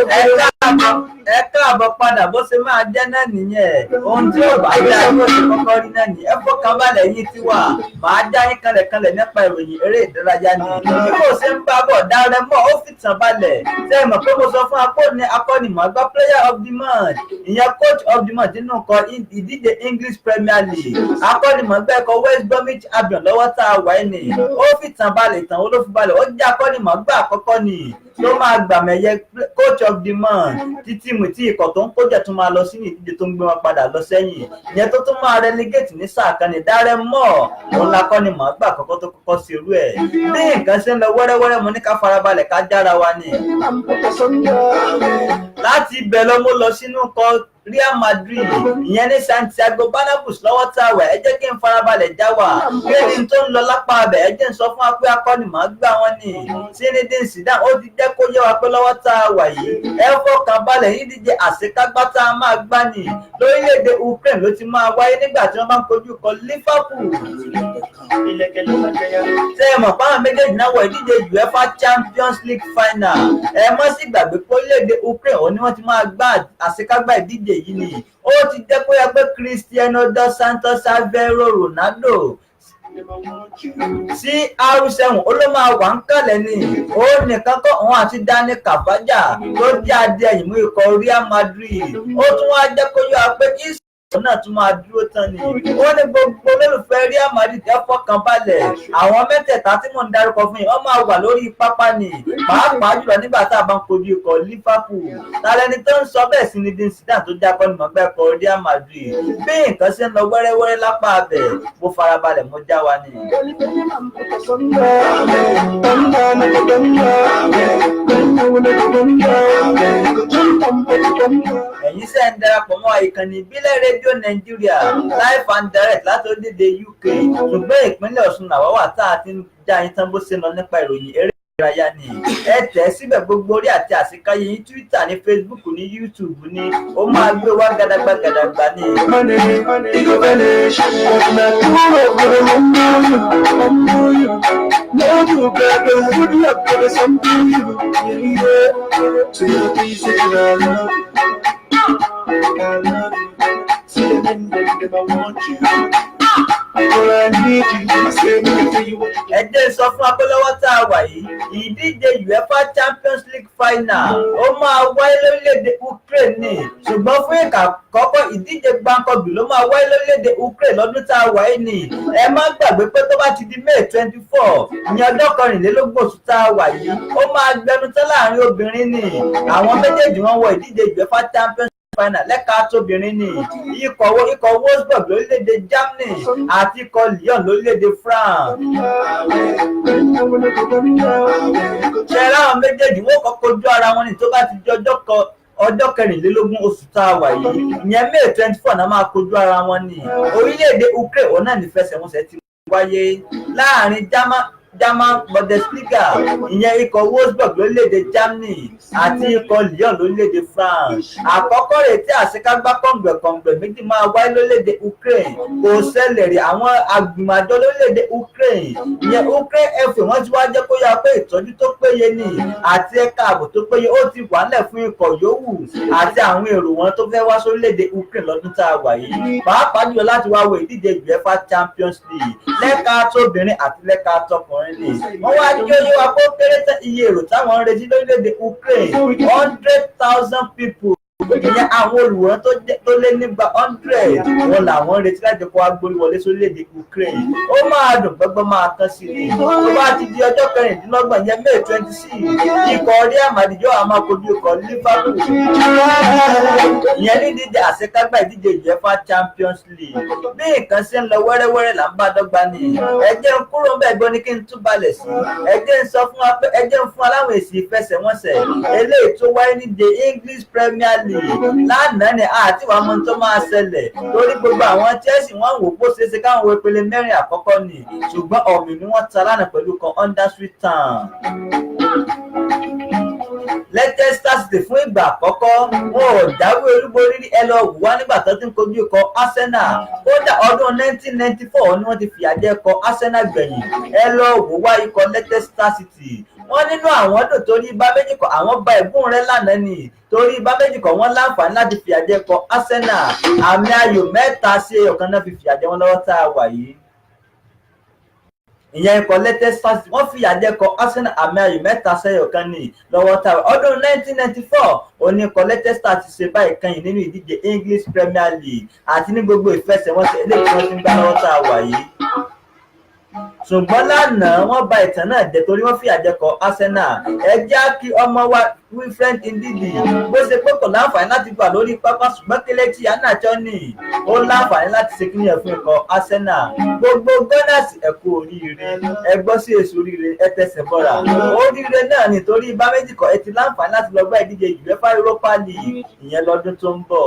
Ẹ káàbọ̀, ẹ káàbọ̀ padà. Bó ṣe máa jẹ́ náà nìyẹn. Ohun tí ò bá dá bó ṣe kọ́kọ́ rí náà nìyẹn. Ẹ fọkàn balẹ̀ yín tí wà máa já yín kanlẹ̀kanlẹ̀ nípa ìròyìn eré ìdárayá ni. Bí mo ṣe ń bá bọ̀, Darren Moore, ó fìtàn balẹ̀. Ṣé ẹ mọ̀ pé mo sọ fún akọ́ni akọ́nimọ̀ọ́gbá player of the month, ìyẹn coach of the month nínú ikọ̀ ìdíje English Premier League, akọ́nimọ̀ọ́gbá ikọ̀ West Bromwich Albion lọ́wọ́ tá a wà ní? Ó fìtàn balẹ̀. Ìtàn wo ló fi balẹ̀? Ó jẹ́ akọ́nimọ̀ọ́gbá àkọ́kọ́ ni tó máa gbàmẹ̀yẹ coach of the month títí mu tí ikọ̀ tó ń kójà tún máa lọ sínú ìdíje tó ń gbé wọn padà lọ sẹ́yìn, ìyẹn tó tún máa relegate ní sáà kan ní. Darren Moore, òun lakọ́nimọ̀ọ́gbá àkọ́kọ́ tó kọ́kọ́ sí irú ẹ̀. Bí nǹkan ṣe ń lọ wẹ́rẹ́wẹ́rẹ́, mo ní ká farabalẹ̀, ká jára wa ni. Láti ibẹ̀ lọ, mo lọ sínú ikọ̀ Real Madrid, ìyẹn ní Santiago Bernabeu lọ́wọ́ tá a wà. Ẹ jẹ́ kí n farabalẹ̀ já wà kí ni tó ń lọ lápá abẹ. Ẹ jẹ́ n sọ fún wa pé akọ́nimọ̀ọ́gbá wọn ni Zinedine Zidane, ó ti jẹ́ kó yé wa pé lọ́wọ́ tá a wà yìí, ẹ fọkàn balẹ̀ yín, díje àṣekágbá tá a máa gbá ní lórílẹ̀‐èdè Ukraine ló ti máa wáyé nígbà tí wọ́n bá ń kojú kọ Liverpool. Ṣé ẹ mọ̀ fáwọn méjèèjì náà wọ ìdíje UEFA Champions League final? Ẹ mọ́ sí gbàgbé pé orílẹ̀-èdè Ukraine òun ni wọ́n ti máa gbá àṣekágbá ìdíje yìí ni. Ó ti jẹ́ kó yẹ pé Cristiano dos Santos Aveiro Ronaldo CR7, ó ló máa wà ń kalẹ̀ ni. Ó nìkan kọ́, òun àti Dani Carvajal tó jẹ́ adé ẹ̀yìn mú ikọ̀ Real Madrid. Ó tún wá jẹ́ kó yọ pé Isco náà tún máa dúró tán ni. Ó ní gbogbo olólùfẹ́ Real Madrid, ẹ fọkàn balẹ̀, àwọn mẹ́tẹ̀ẹ̀ta tí mò ń darúkọ fún yín, wọ́n máa wà lórí pápá ni, pàápàá jùlọ nígbà tá a bá ń kojú ikọ̀ Liverpool. Tálẹ́ni tó ń sọ bẹ́ẹ̀ sí ni Zidane tó jẹ́ akọ́nimọ̀ọ́gbá ikọ̀ Real Madrid. Bí nǹkan ṣe ń lọ wẹ́rẹ́wẹ́rẹ́ lápá abẹ, mo farabalẹ̀, mo já wa ni. Ẹ̀yin ṣe ń darapọ̀ mọ́ ìkànnì ìbílẹ̀ Rédíò Nàìjíríà, live and direct láti orílẹ̀-èdè UK, ṣùgbọ́n ìpínlẹ̀ Ọ̀ṣun làwa wà tá a ti ń já yín tán bó ṣe ń lọ nípa ìròyìn eré ìdárayá ni. Ẹ tẹ̀ síbẹ̀, gbogbo orí àti àṣekáyé yín, Twitter ní, Facebook ní, YouTube ní, ó máa gbé wá gàdàgbà gàdàgbà ní. Money, it go vanish. But na true love, go humble you, humble you. No do bad, but good luck go dey humble you. Yeah. To your peace, I love you. I love you. See the men, them, I want you. All I need you. I say, me tell you what. Ẹ jẹ́ sọ fún akólọ́wọ́ tá a wà yìí, ìdíje UEFA Champions League final, ó máa wáyé lórílẹ̀‐èdè Ukraine ní, ṣùgbọ́n fún ìkà àkọ́kọ́, ìdíje gbáǹkọ́gbì ló máa wáyé lórílẹ̀‐èdè Ukraine lọ́dún tá a wà yìí ni. Ẹ má gbàgbé pé tó bá ti di May 24, ìyẹn ọjọ́ 24 oṣù tá a wà yìí, ó máa gbẹnu tán láàrin obìnrin ni. Àwọn méjèèjì, wọn wọ ìdíje UEFA Champions final lẹ́ka tóbìnrin ní ikọ̀ Wolfsburg lórílẹ̀‐èdè Germany àti ikọ̀ Lyon lórílẹ̀‐èdè France. Ṣe láwọn méjèèjì, wọ́n kọ́ kojú ara wọn ní tó bá ti di ọjọ́ 24 oṣù tá a wà yìí, ìyẹn May 24 náà máa kojú ara wọn ní orílẹ̀-èdè Ukraine. Òun náà nífẹsẹ̀wọnsẹ̀ ti wáyé láàrin German Bundesliga, ìyẹn ikọ̀ Wolfsburg lórílẹ̀‐èdè Germany àti ikọ̀ Lyon lórílẹ̀‐èdè France. Àkọ́kọ́ rẹ̀ tí àṣekágbá kọ̀ǹgbẹ̀kọ̀ǹgbẹ̀ méjì máa wáyé lórílẹ̀‐èdè Ukraine kò ṣẹlẹ̀ rí. Àwọn àgbìmọ̀àjọ lórílẹ̀‐èdè Ukraine, ìyẹn Ukraine FA, wọ́n ti wá jẹ́ kó yá pé ìtọ́jú tó péye ní àti ẹ̀ka ààbò tó péye, ó ti wà nílẹ̀ fún ikọ̀ yòówù àti àwọn èrò wọn tó fẹ́ wá sórílẹ̀‐èdè Ukraine lọ́dún tá a wà yìí, pàápàá jùlọ láti wá wo ìdíje UEFA Champions League lẹ́ka tóbìnrin àti lẹ́ka tọkùnrin ni. Wọ́n wá jẹ́ oyé wa kó kéré tán, iye èrò táwọn ń retí lórílẹ̀‐èdè Ukraine, 100,000 people, ìyẹn àwọn olùwòran tó lé nígbà 100, wọn làwọn ń retí láti kó agbórí wọlé sórílẹ̀‐èdè Ukraine. Ó máa dùn gbọ́gbọ́n, máa kán sí ni. Tó bá ti di ọjọ́ 26, yẹn May 26, ikọ̀ Real Madrid yóò máa kojú ikọ̀ Liverpool, ìyẹn ní dídé àṣekágbá ìdíje UEFA Champions League. Bí nǹkan ṣe ń lọ wẹ́rẹ́wẹ́rẹ́ là ń bá dọ́gba ni. Ẹ jẹ́ ń kúrò ń bẹ̀ gbọ́ ní kí n tún balẹ̀ sí. Ẹ jẹ́ ń sọ fún wa pé ẹ jẹ́ ń fún wa láwọn èsì ìfẹsẹ̀wọnsẹ̀ eléyìí tó wáyé ní the English Premier League lánàá ni. Àti wàá mọ tó máa ṣẹlẹ̀ torí gbogbo àwọn Chelsea, wọ́n wò pó ṣeéṣe káwọn wo ìpele mẹ́rin àkọ́kọ́ ni, ṣùgbọ́n ọ̀mì ni wọ́n ta lánàá pẹ̀lú kan Huddersfield Town. Leicester City fún ìgbà àkọ́kọ́, wọn ò jáwé olúborí rí. Ẹ lọ wò wá nígbà tó ti ń kojú ikọ̀ Arsenal. Kódà ọdún 1994 ni wọ́n ti fìyà jẹ ikọ̀ Arsenal gbẹ̀yìn. Ẹ lọ wò wá ikọ̀ Leicester City. Wọ́n nínú àwọn dùn torí bá méjì kọ́, àwọn bá ẹ̀gún rẹ̀ lánàá ni, torí bá méjì kọ́, wọ́n láǹfààní láti fìyà jẹ ikọ̀ Arsenal. Àmì ayò 3-1 náà fi fìyà jẹ wọ́n lọ́wọ́ tá a wà yìí. Ìyẹn ikọ̀ Leicester City, wọ́n fìyà jẹ ikọ̀ Arsenal àmì ayò 3-1 ní lọ́wọ́ tá a wà. Ọdún 1994 òní ikọ̀ Leicester ti ṣe báyìí kẹ́yìn nínú ìdíje English Premier League àti ní gbogbo ìfẹsẹ̀wọnsẹ̀ eléyìí tí wọ́n ti ń gbá lọ́wọ́ tá a wà yìí. Ṣùgbọ́n lánàá, wọ́n bà ìtàn náà jẹ́ torí wọ́n fìyà jẹ ikọ̀ Arsenal. Ẹ jẹ́ kí ọmọ wa Wilfred Ndidi, bó ṣe pé kò láǹfààní láti gbà lórí pápá, ṣùgbọ́n Kelechi Iheanacho ní ó láǹfààní láti ṣe kíní ẹ̀ fún ikọ̀ Arsenal. Gbogbo Gunners, ẹ kú oríire. Ẹ gbọ́ sí èso oríire, ẹ tẹsẹ̀ bọ́ra oríire náà nítorí bá méjì kọ́, ẹ ti láǹfààní láti lọ gbá ìdíje UEFA Europa League, ìyẹn lọ́dún tó ń bọ̀.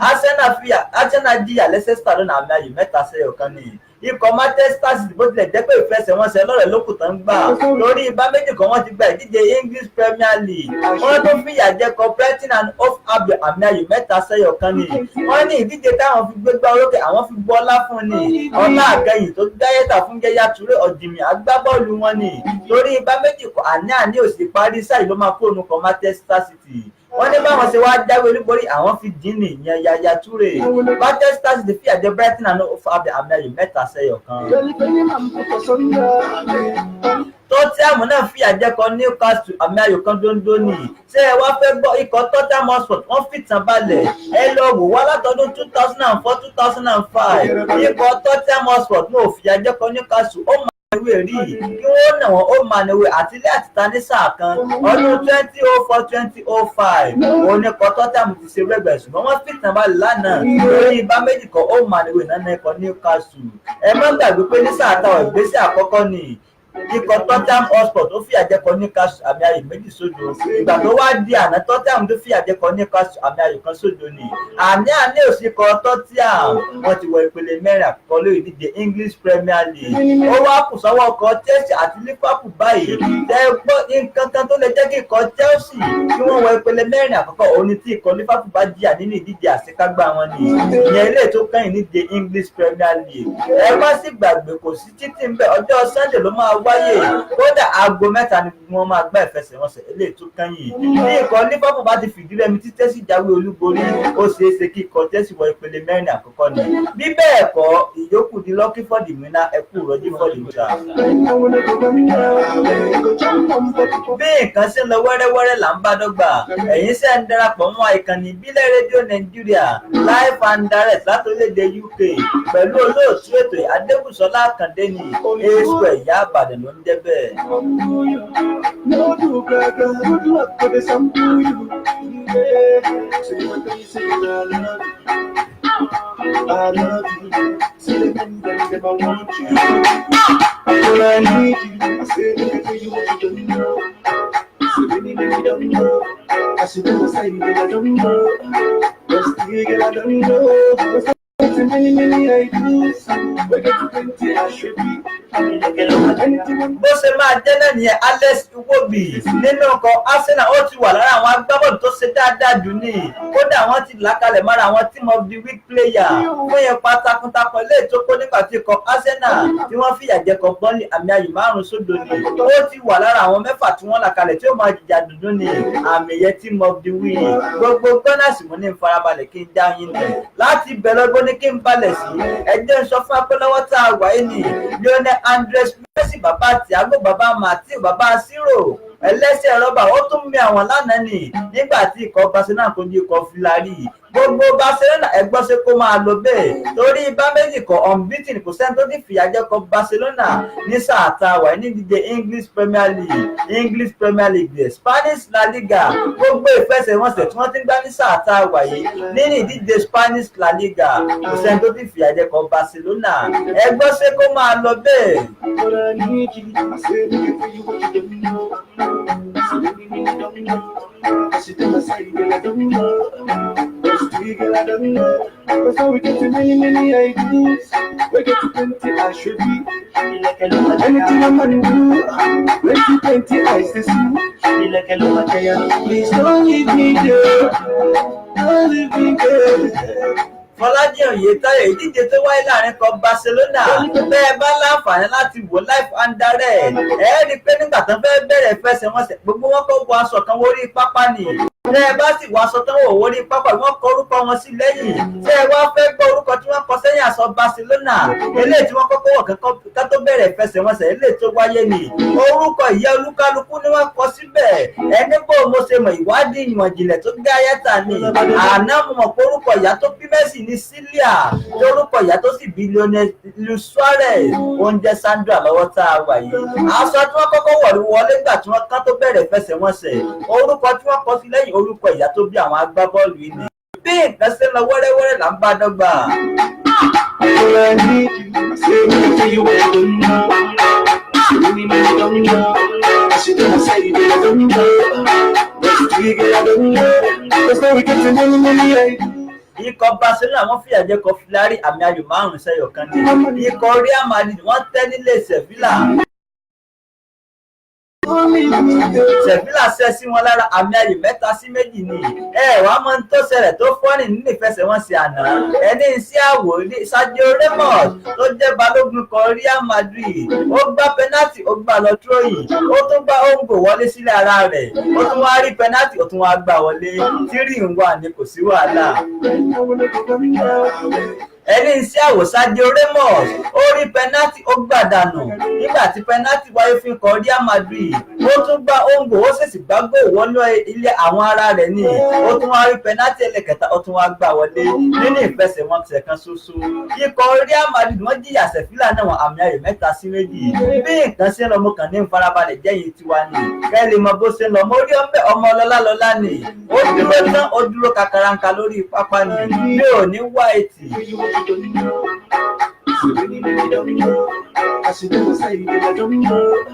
Arsenal fìyà, Arsenal jìyà Leicester lọ́nà àmì ayò 3-1 ní. Ikọ̀ Manchester City, bó tilẹ̀ jẹ́ pé ìfẹsẹ̀wọnsẹ̀ lọ́rẹ̀ lókùn tán gbà, lórí ibà méjì kan, wọ́n ti gba ìdíje English Premier League. Wọ́n tó fìyà jẹ kọ Brighton and Hove Albion àmì ayò 3-1 ni. Wọ́n ní ìdíje táwọn fi gbégbá orókè, àwọn fi gbọ́ ọlá fún ni, ọlá àgẹyìn tó dáyẹ́tà fún Yaya Touré, ọ̀jìnmí agbábọ́ọ̀lù wọn ni, lórí ibà méjì kọ, àní àní òsì parí sáà ló máa kó ònú kọ Manchester City. Wọ́n ní báwọn ṣe wá jáwé olúborí, àwọn fi dín ní ìyẹn Yaya Touré. Manchester City fìyà jẹ Brighton and Hove Albion àmì ayò 3-1. Tottenham náà fìyà jẹ kọ Newcastle àmì ayò 1 dondo ní. Ṣé ẹ wá fẹ́ gbọ́? Ikọ̀ Tottenham Hotspur, wọ́n fìtàn balẹ̀. Ẹ lọ wò wá látọdún 2004, 2005, ikọ̀ Tottenham Hotspur ní ò fìyà jẹ kọ Newcastle. Ó máa ewé rí kí wọ́n nà wọ́n, ó máa níwèé àtìlẹ́ àtìta ní sáà kan. Ọdún 2004, 2005 oníkọ̀ Tottenham ti ṣe rẹ́gbẹ̀ẹ́, ṣùgbọ́n wọ́n fìtàn balẹ̀ lánàá lórí ibà méjì kọ́, ó máa níwèé náà ikọ̀ Newcastle. Ẹ má gbàgbé pé ní sáà táwọn, ìgbésẹ̀ àkọ́kọ́ ni ikọ̀ Tottenham Hotspur tó fìyà jẹ kọ Newcastle àmì ayò 2-0. Ìgbà tó wá di àná, Tottenham tó fìyà jẹ kọ Newcastle àmì ayò 1-0 ni. Àní àní òsì kọ Tottenham, wọ́n ti wọ ìpele mẹ́rin àkọ́kọ́ lórí ìdíje English Premier League. Ó wá kù sọ́wọ́ ọkọ̀ Chelsea àti Liverpool báyìí. Tẹ́ gbọ́ nǹkan kan tó lè jẹ́ kí ikọ̀ Chelsea kí wọ́n wọ ìpele mẹ́rin àkọ́kọ́, òun ni tí ikọ̀ Liverpool bá jìyà nínú ìdíje àṣekágbá wọn ni, ìyẹn ilé tó kẹ́yìn nídìí English Premier League. Ẹ má sì gbàgbé, kò sí títí ń bẹ. Ọjọ́ Sunday ló máa wáyé. Kódà aago 3 ni wọ́n máa gbá ìfẹsẹ̀wọnsẹ̀ eléyìí tó kẹ́yìn. Ní ikọ̀ Liverpool bá ti fìdí rẹmi tí Chelsea jáwé olúborí, ó ṣeé ṣe kí ikọ̀ Chelsea wọ ìpele mẹ́rin àkọ́kọ́ ni. Bí bẹ́ẹ̀ kọ́, ìyókù di lucky for the winner. Ẹ kú rọjí for the loser. Bí nǹkan ṣe ń lọ wẹ́rẹ́wẹ́rẹ́ là ń bá dọ́gba. Ẹ̀yin ṣe ń darapọ̀ mọ́ ìkànnì ìbílẹ̀ rédíò Nàìjíríà, live and direct láti orílẹ̀-èdè UK, pẹ̀lú olóòtú ètò Adébùsọ́lá Àkàndé ní èso ẹ̀yà Àbàdàn ló ń jẹ́ bẹ́ẹ̀. No do gaga, good luck for the sample you. Yeah. Say what I say, I love you. I love you. Say the men them, them I want you. Well, I need you. I say, let me tell you what you don't know. Say many, many don't know. I should do say, girl, I don't know. But still, girl, I don't know. But many, many I do. We get to plenty, I should be. Anything. Bó ṣe máa jẹ́ náà nìyẹn. Alex Iwobi nínú ikọ̀ Arsenal, ó ti wà lára àwọn agbábọ́ọ̀lù tó ṣe dáadáa jù ní. Kódà wọ́n ti là kalẹ̀ mọ́ra àwọn team of the week player fún ipa takuntakun ilé tó kó nígbà tí ikọ̀ Arsenal tí wọ́n fìyà jẹ kọ Burnley àmì ayò 5-0 ni. Ó ti wà lára àwọn mẹ́fà tí wọ́n là kalẹ̀ tí ó máa jìjà dúdú ní àmì ẹ̀yẹ team of the week. Gbogbo Gunners, mo ní farabalẹ̀ kí n já yín nì láti bẹ̀rẹ̀ ọgbọ́n ní kí n balẹ̀ sí. Ẹjẹ́ ń sọ fún apẹ́lọ́wọ́ tá a wà yìí ní Lionel Andres Messi, bàbá Thiago, bàbá Matthew, bàbá Ciro ẹlẹ́sẹ̀ rọ́bà, ó tún mi àwọn lánàá nì nígbà tí ikọ̀ Barcelona kojú ikọ̀ Villarreal. Gbogbo Barcelona, ẹgbọ́n ṣe kó máa lọ bẹ́ẹ̀ torí bá méjì kọ, unbeaten, kò sẹ́ni tó ti fìyà jẹ kọ Barcelona ní sáà tá a wà ní díje English Premier League, English Premier League, Spanish La Liga, gbogbo ìfẹsẹ̀wọnsẹ̀ tí wọ́n ti ń gbá ní sáà tá a wà yìí nínú ìdíje Spanish La Liga, kò sẹ́ni tó ti fìyà jẹ kọ Barcelona. Ẹgbọ́n ṣe kó máa lọ bẹ́ẹ̀. But I need you. I say, let me tell you what you don't know. Say, many, many don't know. I should tell myself, girl, I don't know. But still, girl, I don't know. That's how we get to many, many ideas. We get to plenty, I should be. Anything I'm gonna do, plenty, plenty eyes to see. Please don't leave me there. Don't leave me there. Fọlájì Oyètáyọ̀, ìdíje tó wáyé láàrin kan Barcelona, bẹ́ẹ̀ bá láǹfààní láti wò live and direct, ẹ rí i pé nígbà tán fẹ́ bẹ̀rẹ̀ ìfẹsẹ̀wọnsẹ̀, gbogbo wọn kọ́ wọ aṣọ kan wórí pápá ni. Tẹ́ ẹ bá sì wọ aṣọ tán wò wórí pápá, wọ́n kọ orúkọ wọn sí lẹ́yìn. Tẹ́ ẹ wá fẹ́ gbọ́ orúkọ tí wọ́n kọ sẹ́yìn aṣọ Barcelona eléyìí tí wọ́n kọ́kọ́ wọ̀ ká tó bẹ̀rẹ̀ ìfẹsẹ̀wọnsẹ̀ eléyìí tó wáyé ni, orúkọ ìyá olúkálukú ni wọ́n kọ síbẹ̀. Ẹni bó mo ṣe mọ̀, ìwádìí ìmọ̀ ìjìnlẹ̀ tó gé ayẹ́ta ni. Àná mo mọ̀ pé orúkọ ìyá tó bí Messi ní Celia, tó orúkọ ìyá tó sì bí Lionel Luis Suarez oúnjẹ Sandra. Lọ́wọ́ tá a wà yìí, aṣọ tí wọ́n kọ́kọ́ wọ̀ wọlé gbà tí wọ́n kán tó bẹ̀rẹ̀ ìfẹsẹ̀wọnsẹ̀, orúkọ tí wọ́n kọ sí lẹ́yìn, orúkọ ìyá tó bí àwọn agbábọ́ọ̀lù yìí ni. Bí nǹkan ṣe ń lọ wẹ́rẹ́wẹ́rẹ́ là ń bá dọ́gba. All I need you. I say me tell you what I don't know. Say me me don't know. I should never say you I don't know. But you girl I don't know. Cause now we get to many many I Ikọ̀ Barcelona, wọ́n fìyà jẹ ikọ̀ Villarreal, àmì ayò 5-1 ní. Ikọ̀ Real Madrid, wọ́n tẹ́ nílé Sevilla. Don't leave me there. Sevilla ṣẹ́ sí wọn lára, àmì ayò 3-2 ni. Ẹ wàá mọ ohun tó ṣẹlẹ̀ tó funny nínú ìfẹsẹ̀wọnsẹ̀ àná. Ẹni sí àwò, Sergio Ramos tó jẹ́ balógun kan Real Madrid, ó gbá penalty, ó gbá lọ tróyìn, ó tún gbá òǹgò wọlé sílẹ̀ ara rẹ̀, ó tún wá rí penalty, ó tún wá gbá wọlé. 3-1 ni, kò sí wàhálà. Ẹni sí àwò, Sergio Ramos, ó rí penalty, ó gbà dànù. Nígbà tí penalty wáyé fún ikọ̀ Real Madrid, ó tún gbá òǹgò, ó sì gbá goal wọnú ilé àwọn ará rẹ̀ ní. Ó tún wá rí penalty ẹlẹ́kẹta, ó tún wá gbà wọlé nínú ìfẹsẹ̀wọnsẹ̀ kan ṣoṣo. Ikọ̀ Real Madrid, wọ́n jìyà Sevilla náà, wọn àmì ayò 3-2. Bí nǹkan ṣe ń lọ, mo kàn ní farabalẹ̀ jẹ́yìn tiwa ni kẹ́ lè mọ bó ṣe ń lọ. Mo rí ọmọ ọmọ ọlọ́lá lọ́lá ni. Ó dúró tán, ó dúró kakaranka lórí pápá ni mi ò ní wá ètì. You what you don't know. Say many many don't know. I should never say you I don't know.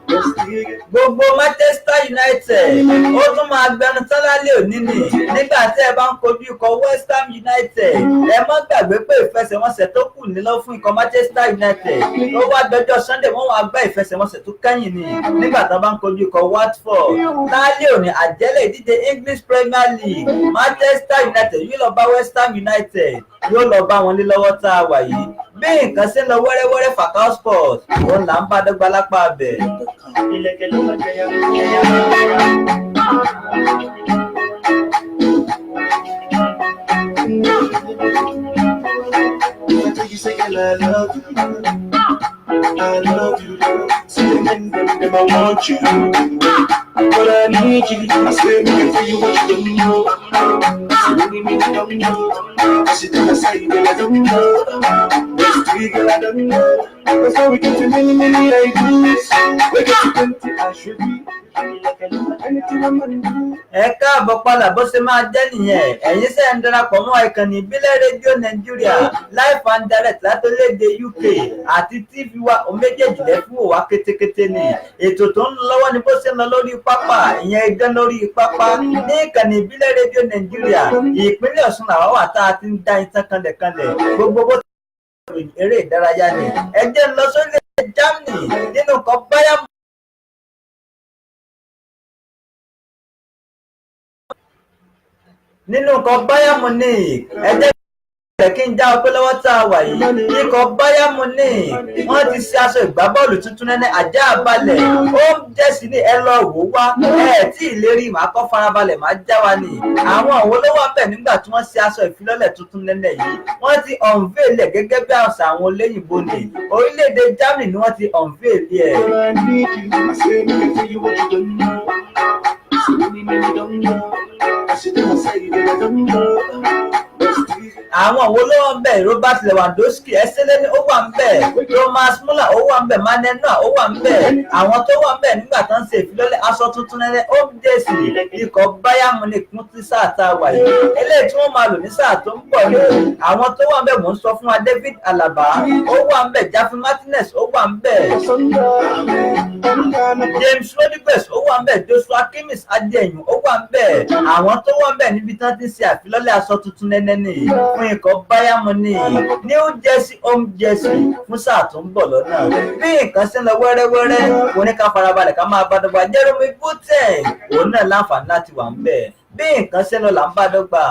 Just you Gbogbo Manchester United, ó tún máa gbẹnu tán lálẹ́ òní ni nígbà tí ẹ bá ń kojú ikọ̀ West Ham United. Ẹ má gbàgbé pé ìfẹsẹ̀wọnsẹ̀ tó kù nílọ fún ikọ̀ Manchester United tó wá dọjọ́ Sunday, wọ́n wá gbá ìfẹsẹ̀wọnsẹ̀ tó kẹ́yìn ni nígbà tó bá ń kojú ikọ̀ Watford lálẹ́ òní. Àjẹlẹ̀ ìdíje English Premier League, Manchester United yóò lọ bá West Ham United, yóò lọ bá wọn lé lọ́wọ́ tá a wà yìí. Bí nǹkan ṣe ń lọ wẹ́rẹ́wẹ́rẹ́, Fakao Sports, òun là ń bá dọ́gba lápá abẹ. Ilẹ̀kẹ̀ ló máa jẹyà jẹyà jẹyà. If I tell you, say, girl, I love you. I love you. See the men, them, them, I want you. But I need you. I say, me for you, what you don't know. Say, me, me, don't know. I should never say, girl, I don't know. Just you, girl, I don't know. That's why we get to many, many ideas. We get to plenty, I should be. Anything I'm gonna do. Ẹ káàbọ̀ padà. Bó ṣe máa jẹ́ nìyẹn. Ẹ̀yin ṣe ń darapọ̀ mọ́ ìkànnì ìbílẹ̀ rédíò Nàìjíríà, live and direct látòlédè UK àti TV wa méjèèjì lẹ́ fún òwa kétékété ni. Ètò tó ń lọ lọ́wọ́ ni bó ṣe ń lọ lórí pápá, ìyẹn idán lórí pápá ní ìkànnì ìbílẹ̀ rédíò Nàìjíríà. Ìpínlẹ̀ Ọ̀ṣun làwọn wà tá a ti ń dá itan kanlẹ̀kanlẹ̀ gbogbo bó eré ìdárayá ni. Ẹ jẹ́ ń lọ sórílẹ̀ Germany nínú kan Bayern nínú nǹkan Bayern Munich. Ẹ jẹ́ rẹ̀ kí n já ọ pé lọ́wọ́ tá a wà yìí, ikọ̀ Bayern Munich, wọ́n ti ṣe aṣọ ìgbábọ́ọ̀lù tuntun nẹ́nẹ́ ajá balẹ̀. Ó ń jẹ́ sí ní ẹ lọ wò wá. Ẹ tí ìlérí màá kọ́ farabalẹ̀ máa já wa ni. Àwọn òwò ló wà bẹ̀ nígbà tí wọ́n ṣe aṣọ ìfilọ́lẹ̀ tuntun nẹ́nẹ́ yìí? Wọ́n ti unveil ẹ̀ gẹ́gẹ́ bí àṣà àwọn olóyìnbó ni. Orílẹ̀-èdè Germany ni wọ́n ti unveil ẹ̀. But I need you. I say, me for you, what you don't know. Say, many, many don't know. I should never say that I don't know. Just you. Àwọn wo ló wà ń bẹ̀? Robert Lewandowski ẹsẹ̀lẹ̀ ni ó wà ń bẹ̀, Thomas Muller ó wà ń bẹ̀, Manuel Neuer ó wà ń bẹ̀. Àwọn tó wà ń bẹ̀ nígbà tó ń ṣe ìfilọ́lẹ̀ aṣọ tuntun nẹ́nẹ́ home jersey ikọ̀ Bayern Munich fún tí sáà tá a wà yìí, eléyìí tí wọ́n máa lò ní sáà tó ń bọ̀ ní. Àwọn tó wà ń bẹ̀, mò ń sọ fún wa, David Alaba ó wà ń bẹ̀, Javi Martinez ó wà ń bẹ̀, James Rodriguez ó wà ń bẹ̀, Joshua Kimmich Adéyìn ó wà ń bẹ̀. Àwọn tó wà ń bẹ̀ níbi tí wọ́n ti ń ṣe àfilọ́lẹ̀ aṣọ tuntun nẹ́nẹ́ ni fún ikọ̀ Bayern Munich, New Jersey home jersey fún sáà tó ń bọ̀ lọ́nà. Bí nǹkan ṣe ń lọ wẹ́rẹ́wẹ́rẹ́, kò ní ká farabalẹ̀ ká máa bá dọ́gba. Jeremy Boateng, òun náà láǹfààní láti wà ń bẹ̀. Bí nǹkan ṣe ń lọ là ń bá dọ́gba.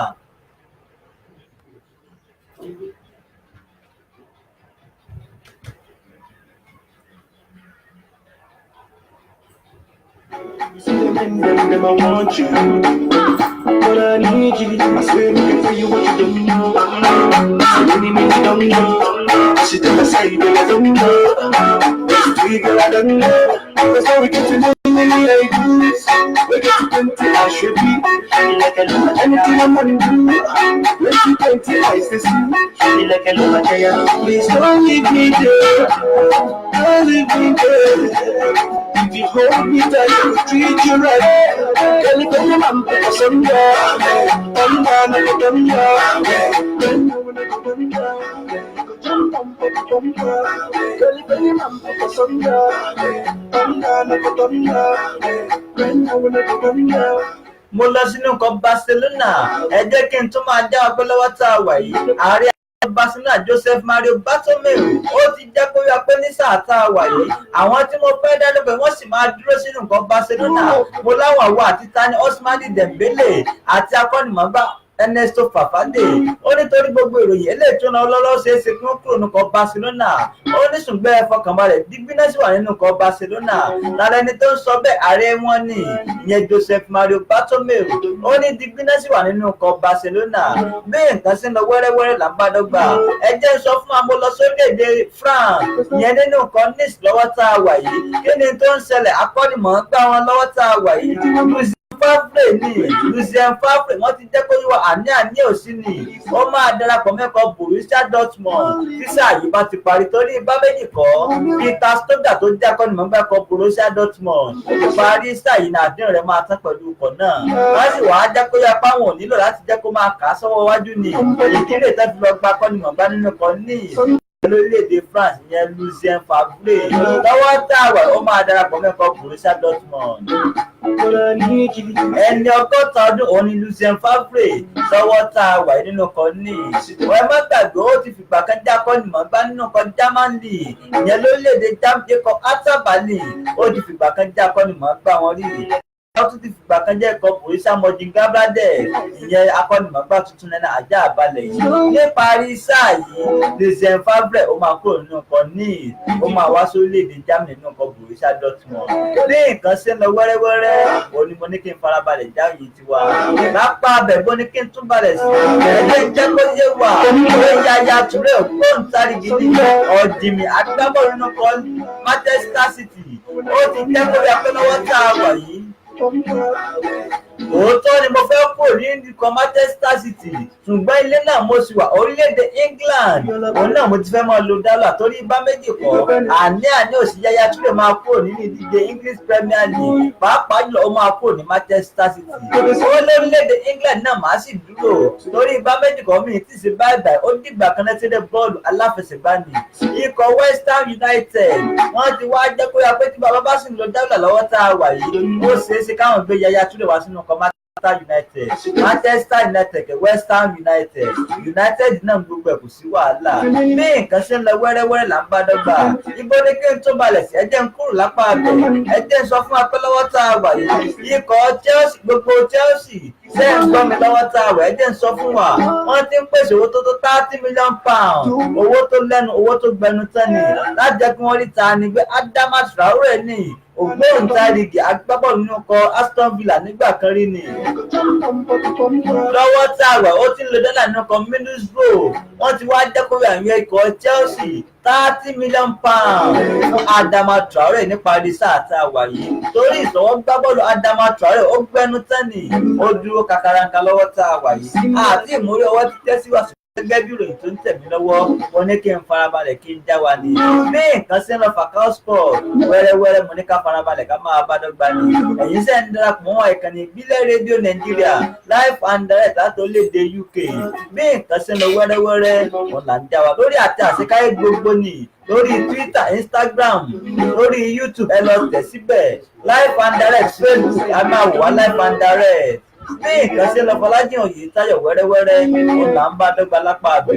See them and them, I want you, but I need you. I swear, looking for you, what you don't know. So many men you don't know. She tell me say, girl, I don't know. There's three girl I don't know. That's how we get to know many I do. We get to 20, I should be. Like a lover, anything I'm gonna do. 2020, I say, see. Like a lover, please don't leave me there. Don't leave me there. If you hold me tight, I will treat you right. Girl, if I'm a man, Mo lọ sínú ikọ̀ Barcelona. Ẹ jẹ́ kí n tún máa já ọpẹ́ lọ́wọ́ tá a wà yìí. Ààrẹ Barcelona, Joseph Mario Bartomeu, ó ti jẹ́ kó yá pé ní sáà tá a wà yìí, àwọn tí mo fẹ́ dájú pé wọ́n sì máa dúró sínú nǹkan Barcelona, mo láwọn àwọ̀ àti tani Ousmane Dembele àti akọ́nimọ̀ọ́gbá Ernesto Valverde. Ó nítorí gbogbo ìròyìn eléyìí tó náà lọ́lọ́ ṣeé ṣe kí wọ́n kúrò nínú Barcelona. Ó ní ṣùgbọ́n ẹ fọkànbalẹ̀, dígbínà sì wà nínú Barcelona. Lára ẹni tó ń sọ bẹ́ẹ̀, ààrẹ wọn ni ìyẹn Joseph Mario Bartomeu. Ó ní dígbínà sì wà nínú Barcelona. Bí nǹkan ṣe ń lọ wẹ́rẹ́wẹ́rẹ́ là ń bá dọ́gba. Ẹ jẹ́ sọ fún wa, mo lọ sórílẹ̀-èdè France, ìyẹn nínú nǹkan Nice lọ́wọ́ tá a wà yìí. Kí ni tó ń ṣẹlẹ̀? Akọ́nimọ̀ọ́gbá wọn lọ́wọ́ tá a wà yìí, Favre ní Lucien Favre, wọ́n ti jẹ́ kó yíwọ àní àní òsì ni ó máa darapọ̀ mẹ́kọ̀ọ́ Borussia Dortmund tí sáà yìí bá ti parí, torí bá méjì kọ́ Peter Stoger tó jẹ́ akọ́nimọ̀ọ́gbá ikọ̀ Borussia Dortmund, ìparí sáà yìí ní àdéhùn rẹ̀ máa tán pẹ̀lú ikọ̀ náà. Wọ́n sì wàá jẹ́ kó yá páwọn ò nílò láti jẹ́ kó máa kà á sọ́wọ́ wájú ni ìdílé tó fi lọ gba akọ́nimọ̀ọ́gbá nínú ikọ̀ ní lórílẹ̀‐èdè France, ìyẹn Lucien Favre. Lọ́wọ́ tá a wà, ó máa darapọ̀ mẹ́kọ̀ọ́ Borussia Dortmund. Ẹni 60 ọdún òun ni Lucien Favre lọ́wọ́ tá a wà nínú kan ní. Ẹ má gbàgbé, ó ti fìgbà kan já akọ́nimọ̀ọ́gbá nínú kan Germany, ìyẹn lórílẹ̀‐èdè Germany kọ Hertha, ó ti fìgbà kan já akọ́nimọ̀ọ́gbá wọn rí. Ó tún ti fìgbà kan jẹ́ ikọ̀ Borussia Mönchengladbach, ìyẹn akọ́nimọ̀ọ́gbá tuntun nínú ajá àbálẹ̀ yìí. Níparí sáà yìí, Lucien Favre ó máa kúrò nínú ikọ̀ Nice, ó máa wá sórílẹ̀-èdè Germany nínú ikọ̀ Borussia Dortmund. Bí nǹkan ṣe ń lọ wẹ́rẹ́wẹ́rẹ́ òun ni mo ní kí n farabalẹ̀ já yìí tiwa. Lápá abẹ bó ní kí n tún balẹ̀ sí, ẹ̀jẹ̀ jẹ́ kó yé wà pé Yaya Touré, ògbóǹtarìgì ní ọ̀dìmì agbábọ́ọ̀lù nínú ikọ̀ Manchester City, ó ti jẹ́ kó yá pé lọ́wọ́ tá a wà yìí, òótọ́ ni mo fẹ́ kúrò ní ikọ̀ Manchester City, ṣùgbọ́n ilé náà mo sì wà, orílẹ̀-èdè England òun náà mo ti fẹ́ máa lo dálà, torí bá méjì kọ́ àní àní òsì Yaya Touré máa kúrò nínú ìdíje English Premier League, pàápàá jùlọ ó máa kúrò ní Manchester City. Ó lórílẹ̀-èdè England náà màá sì dúró, torí bá méjì kọ́ mi tí sì báyìí báyìí, ó dìgbà kan lẹ́sẹ̀dẹ̀ bọ́ọ̀lù aláfẹsẹ̀gbá ni. Ikọ̀ West Ham United, wọ́n ti wá jẹ́ kó yá pé tí bàbá bá sì ń lo dálà lọ́wọ́ tá a wà yìí, ó ṣeé ṣe káwọn gbé Yaya Touré wá sínú ikọ̀ Manchester United. Manchester United, West Ham United, United náà, gbogbo ẹ̀ kò sí wàhálà. Bí nǹkan ṣe ń lọ wẹ́rẹ́wẹ́rẹ́ là ń bá dọ́gba. Ibo ni kí n tó balẹ̀ sí? Ẹ jẹ́ n kúrò lápá abẹ. Ẹ jẹ́ n sọ fún wa pé lọ́wọ́ tá a wà yìí, ikọ̀ Chelsea, gbogbo Chelsea ṣe ń gbọ́ mi lọ́wọ́ tá a wà, ẹ jẹ́ n sọ fún wa, wọ́n ti ń pèsè owó tó tó £30 million, owó tó lẹ́nu, owó tó gbẹnu tán ni, láti jẹ́ kí wọ́n rí ta ni pé Adama Traore ní ògbóǹtarìgì agbábọ́ọ̀lù nínú ikọ̀ Aston Villa nígbà kan rí ni. Lọ́wọ́ tá a wà, ó ti ń lo dọ́là nínú ikọ̀ Middlesbrough. Wọ́n ti wá jẹ́ kó rí àwọn ikọ̀ Chelsea £30 million fún Adama Traore níparí sáà tá a wà yìí, torí ìsọwọ́ gbá bọ́ọ̀lù Adama Traore ó gbẹnu tán ni, ó dúró kakaranka lọ́wọ́ tá a wà yìí. Àti ìmúrí ọwọ́ títẹ́ sí wàásù gẹ́gẹ́ bí ìròyìn tó ń tẹ̀ mí lọ́wọ́, mo ní kí n farabalẹ̀ kí n já wa ní. Bí nǹkan ṣe ń lọ, Falcao Sport, wẹ́rẹ́wẹ́rẹ́ mo ní ká farabalẹ̀ ká máa bá dọ́gba ní. Ẹ̀yin sẹ́ ń darapọ̀ mọ́ ìkànnì ìbílẹ̀ rédíò Nàìjíríà, live and direct láti orílẹ̀-èdè UK. Bí nǹkan ṣe ń lọ wẹ́rẹ́wẹ́rẹ́ òun là ń já wa lórí àti àṣekáyé gbogbo ní lórí Twitter, Instagram, lórí YouTube. Ẹ lọ tẹ̀ síbẹ̀, live and direct. Facebook, a máa wò wá live and direct. Bí nǹkan ṣe lọ, Fọlájìn Oyètáyọ̀, wẹ́rẹ́wẹ́rẹ́ òun là ń bá dọ́gba lápá abẹ́.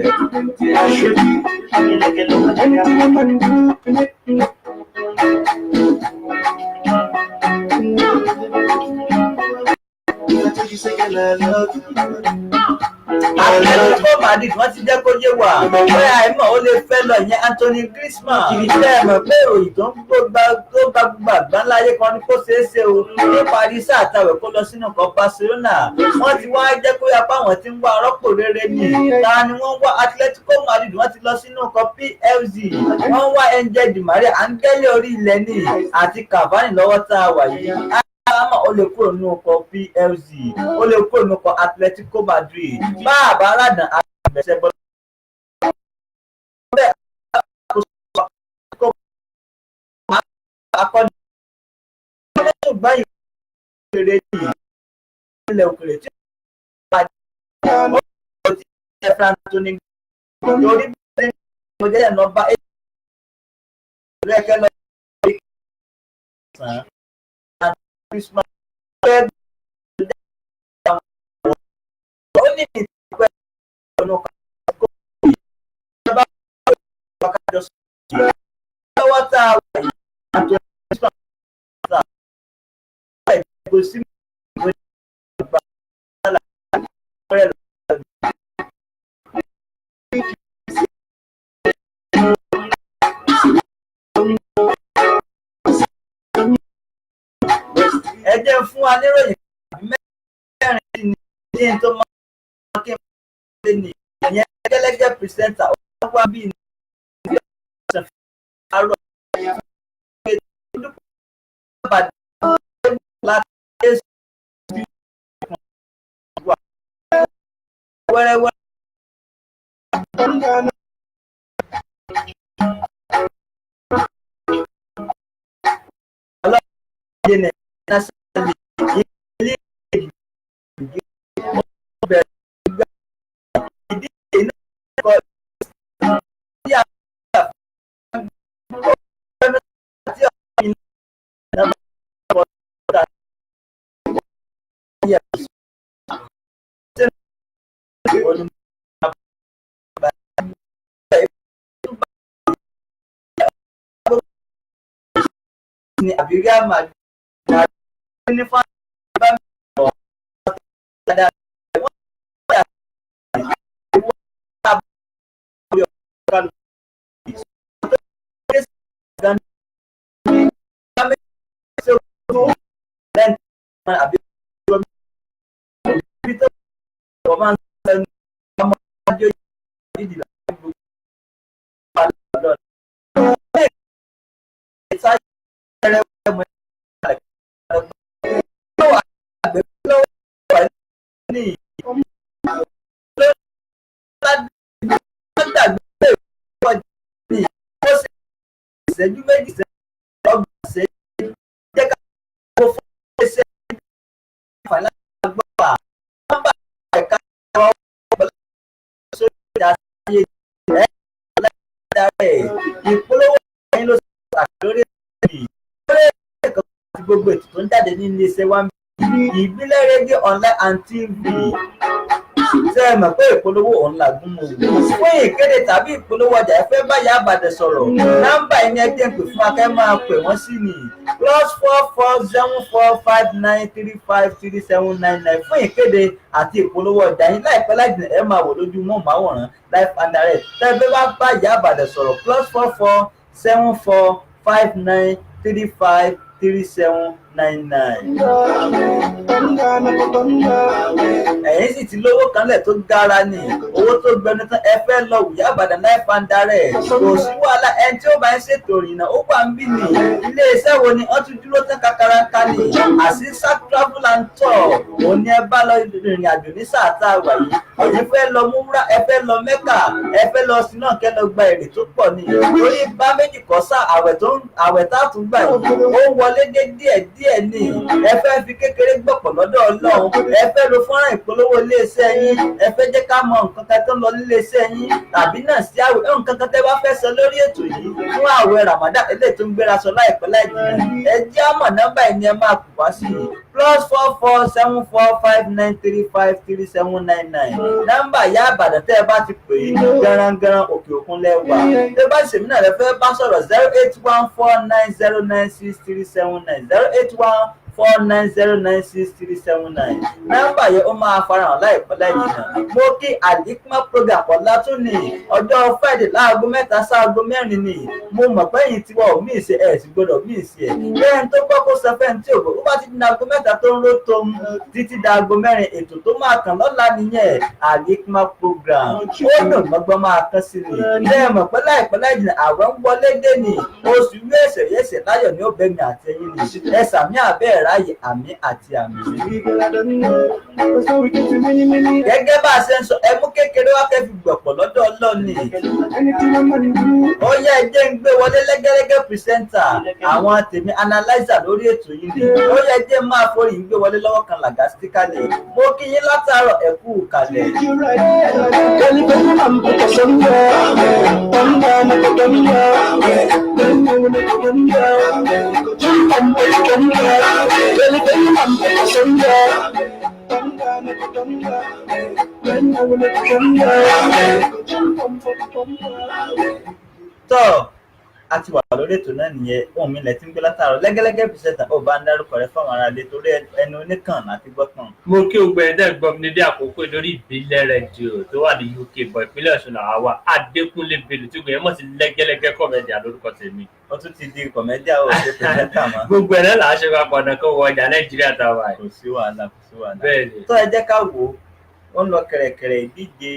Anything I can do to make you. I tell you, say, girl, I love you. I love Atletico Madrid, wọ́n ti jẹ́ kó yé wa pé àìmọ̀ ó lè fẹ́ lọ, ìyẹn Anthony Griezmann. Ṣe é mọ̀ pé ìròyìn tó ń gbó tó gba gbogbo àgbáńláyé kan ní kó ṣeé ṣe o níparí sáà táwẹ̀ kó lọ sínú kan Barcelona? Wọ́n ti wá jẹ́ kó yá pé àwọn tí ń wá rọ́pò rere ni. Ta ni wọ́n wá? Atletico Madrid, wọ́n ti lọ sínú kan PSG, wọ́n wá Angel Di Maria, áńgẹ́lì orí ilẹ̀ ní, àti Cavani lọ́wọ́ tá a wà yìí. Àmọ́ ó lè kúrò nínú ọkọ̀ PSG, ó lè kúrò nínú ọkọ̀ Atletico Madrid. Bá a bá ràdàn àgbẹ̀sẹ̀ bọ́ bẹ́ẹ̀ àkóso akọni ṣùgbọ́n ìrèrè ní ilẹ̀ òkèèrè tí ó bá ó ti jẹ́ Anthony torí bí mo jẹ́ nọ́mbà 8 rẹ́kẹ́ lọ sí Christmas fẹ́ ó ní ìpẹ́ ọ̀nà kó ìjọba kájọ sọ lọ́wọ́ tá a wà yìí. Anthony Griezmann kò sí ìgbà rẹ̀ lọ. Ẹ jẹ́ fún wa níròyìn mẹ́rin sí ní ní tó máa kí n lè ní ìyẹn gẹ́lẹ́gẹ́ presenter ó wá bí ní ọ̀sán àárọ̀ láti wẹ́rẹ́wẹ́rẹ́. Ọlọ́run nàìjíríà ilé ìdíje ó bẹ̀rẹ̀ gbígbá ìdíje náà kọ sí àgbà tí ọ̀gbìn náà bá bọ̀ dà yẹ sínú olùmọ̀ ní àbí Real Madrid ní fún bá mi bọ̀ dáadáa wọ́n yà wọ́n bá bí ọ̀gá lọ. Àbí ibi tó wọ́n máa ń sẹ́nu ọmọ ọjọ́ ìdílé láti gbogbo wà lọ́dọ̀. Lọ́wọ́ àgbẹ̀ lọ́wọ́ wà ní dàgbé ní ó ṣe ìṣẹ́jú 2 ìṣẹ́jú 30 ìṣẹ́jú jẹ́ ká kó fún ẹsẹ̀ àǹfààní láti gbọ́ à nọ́mbà ẹ̀ka ọ̀pọ̀ sójà ayé ẹ̀ lẹ́dàá ìpolówó ẹ̀yìn ló ṣe pàtàkì lórí èyí lórí ẹ̀kọ́ àti gbogbo ètò tó ń jáde ní iléeṣẹ́ wa Ìbílẹ̀ Rédíò Online and TV. Ṣe é mọ̀ pé ìpolówó òun làgùn mọ̀ wò? Fún ìkéde tàbí ìpolówó ọjà, ẹ fẹ́ bá Ìyá Ìbàdàn sọ̀rọ̀, nọ́mbà ẹni ẹ jẹ́ ń pè fún akẹ́ máa pè wọ́n sí ni +44 745 935 3799 fún ìkéde àti ìpolówó ọjà yín. Láìpẹ́ láìjìnà, ẹ máa wò lójú mọ́ màwòrán live and direct. Tẹ́gbẹ́ bá bá Ìyá Ìbàdàn sọ̀rọ̀, +44 7459 35 3799. Ẹ̀yin sì ti lówó kanlẹ̀ tó gara ni, owó tó gbẹnu tán, ẹ fẹ́ lọ Ìyá Ìbàdàn live and direct, kò sí wàhálà. Ẹni tí ó bá ń ṣètò ìrìnnà ó wà ń bí ni. Iléeṣẹ́ wo ni wọ́n tún dúró tán kakaraka ni? Àṣìṣà Travel and Tour òun ni ẹ bá lọ ìrìn àjò ní sáà tá a wà yìí. Ẹ̀yin fẹ́ lọ múra, ẹ fẹ́ lọ Mẹ́kà, ẹ fẹ́ lọ sí náà kẹ́ lọ gba èrè tó pọ̀ ni. Torí bá méjì kọ́ sá àwẹ̀ tó ń àwẹ̀ tá a tún gbà yìí, ó ń wọlé dé díẹ̀ díẹ̀ ni. Ẹ fẹ́ fi kékeré gbọ̀pọ̀ lọ́dọ̀ Ọlọ́run, ẹ fẹ́ lo fọ́nrán ìpolówó iléeṣẹ́ yín, ẹ fẹ́ jẹ́ ká mọ nǹkan. nǹkan kan tó ń lọ nílé iṣẹ́ yín tàbí náà sí àwẹ̀, nǹkan kan tẹ́ bá fẹ́ sọ lórí ètò yìí fún àwẹ̀ Ramadan eléyìí tó ń gbéra sọ láìpẹ́ láì jìnnà, ẹ jẹ́ àmọ̀ nọ́mbà yìí ni ẹ máa pè wá sí i: +44 745 935 3799. Nọ́mbà ìyá Àbàdàn, tẹ́ ẹ bá ti pè é garangaran, òkè òkun lẹ́wà. Tẹ́ bá ṣèmí náà lẹ fẹ́ bá sọ̀rọ̀, 08149096379, 08149096379. Nọ́mbà yẹn ó máa farahàn láìpẹ́ láì jìnnà. Mo kí Alikma program ọ̀làtúnì, ọjọ́ Friday láago 3 sáago 4 ni. Mo mọ̀ pé ẹ̀yin tiwa ò mí ìṣe ẹ̀ sì gbọ́dọ̀ mí ìṣe ẹ̀ bẹ́ẹ̀ tó gbọ́ kó sọ fẹ́ni tí ò gbọ́. Ó bá ti di aago 3 tó ń ró tó ń títí di aago 4, ètò tó máa kàn lọ́la nìyẹn, Alikma program. Ó dùn gbọ́ngbọ́n máa kán sí ni. Bẹ́ẹ̀ mọ̀ pé láìpẹ́ láì jìnnà, àwọn ń wọlé dé ní oṣù yẹ̀sẹ̀ yẹ̀sẹ̀ láyọ̀ ní ó bẹ́mi àti ẹ̀yin ni. Ẹ sàmí àbẹ́ ẹ̀ ráyè, àmì àti àmì. Gẹ́gẹ́ bá a ṣe ń sọ, ẹmú kékeré wá kẹ́ fi gbọ̀pọ̀ lọ́dọ̀ Ọlọ́ọ̀ni. Ó yẹ ẹ jẹ́ ń gbé wọlé lẹ́gẹ́lẹ́gẹ́ presenter, àwọn tèmi analyzer lórí ètò yìí ni. Ó yẹ ẹ jẹ́ máa forí ń gbé wọlé lọ́wọ́ kan làgásítíkálẹ̀. Mo kí yín látàárọ̀, ẹ kú kalẹ̀. Girl, if any man put us under, thunder, make a thunder. Then you will make a thunder. Jump and put it thunder. Girl, if any man put us under, thunder, make a thunder. Then you will make a thunder. Jump and put it thunder. Tọ́ a ti wà lórí ètò náà nìyẹn. Ohun mi lẹ ti ń gbé látàárọ̀, lẹ́gẹ́lẹ́gẹ́ presenter, ó bá ń dárúkọ rẹ fáwọn aráalé torí ẹnu oníkàn láti gbọ́ kàn. Mo kí o gbẹ̀yìn tẹ́ gbọ́ mi ní àkókò lórí Ìbílẹ̀ Rédíò tó wà ní UK bọ̀ ìpínlẹ̀ Ọ̀ṣun làwa wà. Adékúnlé Bello tí gbẹ̀yìn mọ̀ sí Lẹ́gẹ́lẹ́gẹ́ Comedian lórúkọ tèmi. Ó tún ti di comedian, ó ṣe presenter mọ́. Gbogbo ẹ̀ náà là á ṣe papọ̀ ọ̀nà kan wọ ọjà Nàìjíríà tá a wà yìí. Kò sí wàhálà, kò sí wàhálà. Bẹ́ẹ̀ ni. Tó ẹ jẹ́ ká wò ó, ó ń lọ kẹ̀rẹ̀kẹ̀rẹ̀ ìdíje